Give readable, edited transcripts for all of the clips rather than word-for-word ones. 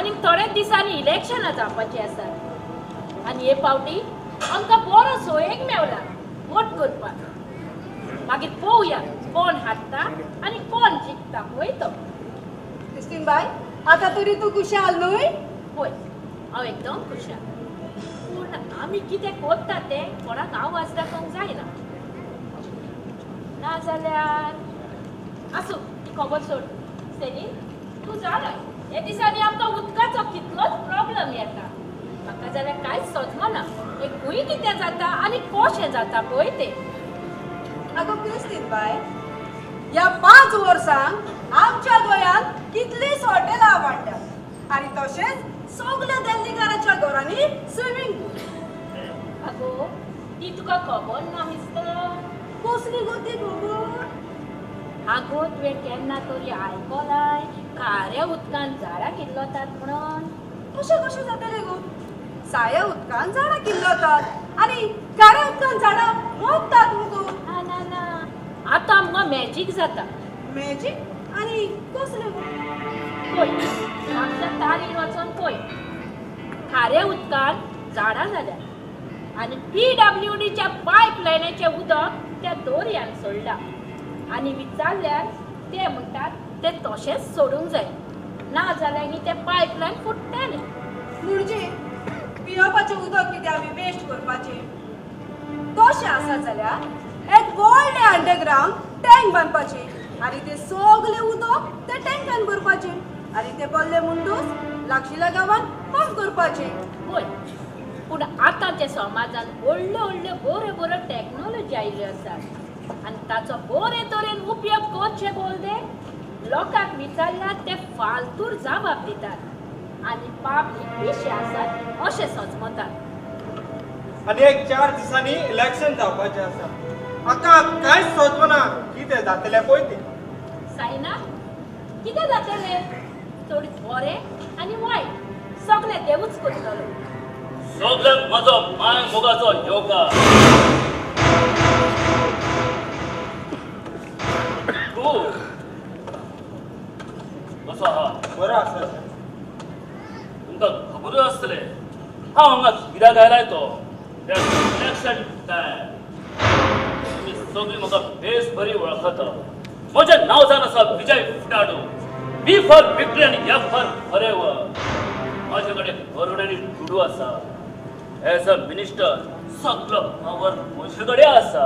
आनी थोड्याच दिसांनी इलेक्शनां जावपाची आसात आनी हे फावटी आमकां बरो सोयेक मेवला वोट करपाक. मागीर पळोवया कोण हाडटा आनी कोण जिखता पळय तो. क्रिस्टीन बाय आतां तरी तूं खुशाल न्हय? पळय हांव एकदम खुशाल. पूण आमी कितें करता तें कोणाक आवाज दाखोवंक जायना, नाजाल्यार आसूं ती खबर सोड. सेलीन तूं जाणा हे दिसांनी आमकां उदकाचो कितलोच प्रॉब्लम येता. म्हाका जाल्यार कांयच सजमना हें खंय कितें जाता आनी कशें जाता पळय तें. आगो क्रिस्तीन बाय ह्या 5 वर्सांक आमच्या गोंयांत कितलींच हॉटेलां वाडल्यात आनी तशेंच सगल्या दिल्लीकारांच्या घरांनी स्विमींग पूल. आगो ती तुका खबर ना मिस्टर? कसली गो ती खबर? आगो तुवें केन्ना तरी आयकलाय खाऱ्या उदकान झाडां किल्लतात म्हणून? कशें कशें जातलें गो? साया उदकान झाडां किल्लतात आनी खाऱ्या उदकान झाडां मोडटात मुगो. ना ना ना आतां मुगो मॅजीक जाता. मॅजीक आनी कसलें गो? पळय म्हापसा तारीर वचोन पळय खाऱ्या उदकान झाडां जाल्यात आनी PWDच्या पायप लायनीचें उदक त्या दोरयान सोडलां आनी विचारल्यार ते म्हणटात ते तशेंच सोडूंक जाय, ना जाल्यार तें पायप लायन फुट्टलें. म्हणजे पिवपाचें उदक कितें आमी वेस्ट करपाचें? तशें आसा जाल्यार एक व्हडलें अंडरग्रावंड टँक बांदपाचें आनी तें सगळें उदक त्या टँकान भरपाचें आनी तें भरलें म्हणटूच लागशिल्ल्या गांवांत पंप करपाचें. पळय पूण आतांच्या समाजान व्हडल्यो व्हडल्यो बऱ्यो बऱ्यो टॅक्नोलॉजी आयिल्ल्यो आसात आनी ताचो बरे तरेन उपयोग करचे बोलदे लोकांक विचारल्यार ते फालतूर जबाब दितात आनी पापी पिशे आसात अशें सजमतात. आनी एक 4 दिसांनी इलेक्शन जावपाचें आसा. आतां कांयच सजमना कितें जातलें पळय तें. सायना कितें जातलें? चड बरें आनी वायट सगळें देवूच करतलो. सगळ्यांक म्हजो माय मोगाचो येवकार. तूं कसो आहा? बरो आसा. तुमकां खबरूच आसतलें हांव हांगा कित्याक आयलाय तो. इलेक्शन टायम तुमी सगळीं म्हाका बेस बरी वळखता. म्हजें नांव जावन आसा Vijay Furtado. V for victory आनी एफ फॉर फॉरएवर. म्हजे कडेन करोडांनी दुडू आसा. एज अ मिनिस्टर सगलो पावर म्हजे कडेन आसा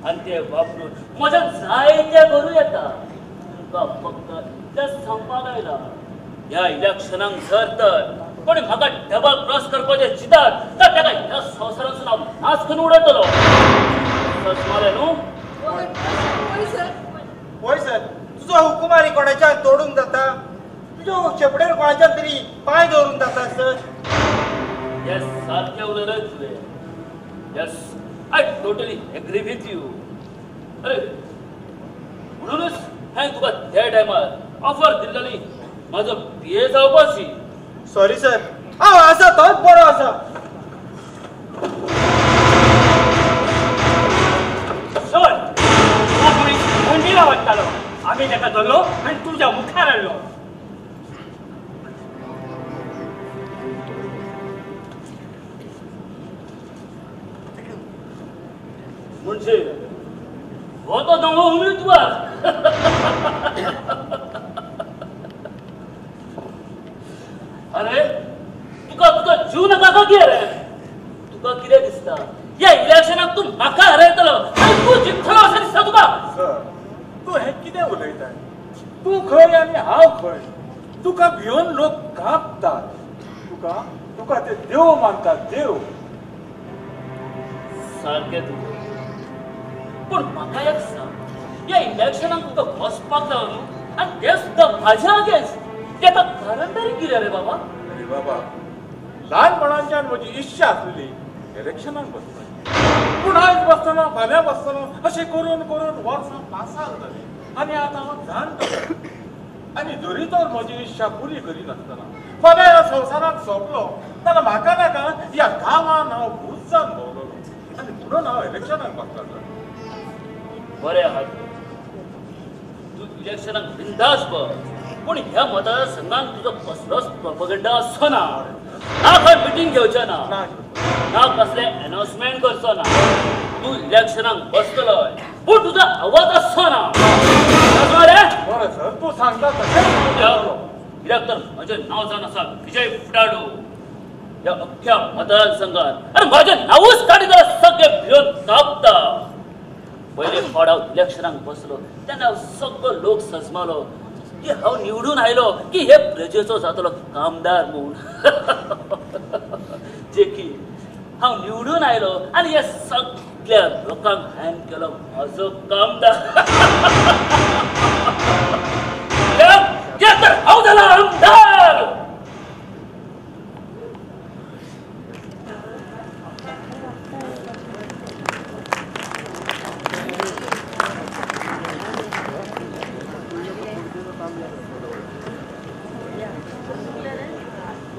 आनी ते वापरून म्हज्यान जायते करूं येता. तुमकां फक्त इतलेंच सांगपाक आयला, ह्या इलेक्शनाक जर तर कोणी म्हाका डबल क्रॉस करपाचें चिंतात तर ताका ह्या संवसारांतसून हांव नाच करून उडयतलो. सजमालें न्हू? हय सर. तुजो हुकूम आनी कोणाच्यान तोडूंक जाता? तुज्या शेपडेर कोणाच्यान तरी पांय दवरूंक जाता सर? येस सारकें उलयलें तुवें. Yes I totally agree with you. अरे म्हणूनच हांवें तुका त्या टायमार ऑफर दिल्ली म्हजो पी ए जावपाची. सॉरी सर, हांव आसा तोच बरो आसा. सर हो मनीस थंडीला वतालो, आमी ताका धरलो आनी तुज्या मुखार हाडलो. म्हणजे हो तो नवो उमेदवार. अरे तुका तुका जीव नाका का कितें रे? तुका कितें दिसता ह्या इलेक्शनाक तूं म्हाका हरयतलो आनी तूं जिखतलो अशें दिसता तुका? सर तूं हें कितें उलयता? तूं खंय आनी हांव खंय? तुका भिवन लोक कांपतात. तुका तुका ते देव मानतात, देव. सारकें तुजें. पूण म्हाका एक सांग, ह्या इलेक्शनाक तुका बसपाक जाय न्हू आनी तें सुद्दां म्हाज्या अगेन्स्ट, तेका कारण तरी कितें रे बाबा? अरे बाबा ल्हानपणाच्यान म्हजी इच्छा आसलेली इलेक्शनाक बसपाची. पूण आयज बसतलो फाल्यां बसतलो अशें करून करून वर्सां पासार जालीं आनी आतां हांव जाणटो. आनी जरी तर म्हजी इच्छा पुरी करिनासतना फाल्यां ह्या संवसारांत सोंपलो जाल्यार म्हाका नाका ह्या गांवान हांव भूत जावन भोंवलोलो आनी म्हणून हांव इलेक्शनाक बसला. बरें आहा, तूं इलेक्शनाक बिंदास बस. पूण ह्या मतदारसंघान तुजो कसलोच प्रोपगंडा आसचो ना, ना खंय मिटींग घेवचें ना, ना कसले अनाउन्समेंट करचो ना. तूं इलेक्शनाक बसतलो पूण तुजो आवाज आसचो ना. बरें सर, तूं सांगता तशें. कित्याक तर म्हजें नांव जावन आसा विजय फुडाडू ह्या अख्ख्या मतदारसंघात. अरे म्हजें नांवूच काडीत जाल्यार सगळे भिवन कांपता. पयले फावट हांव इलेक्शनाक बसलो तेन्ना हांव सगळो लोक सजमालो की हांव निवडून आयलो की हे प्रजेचो जातलो कामदार म्हूण. जे की हांव निवडून आयलो आनी हे सगळ्या लोकांक हांवें केलो म्हजो कामदार.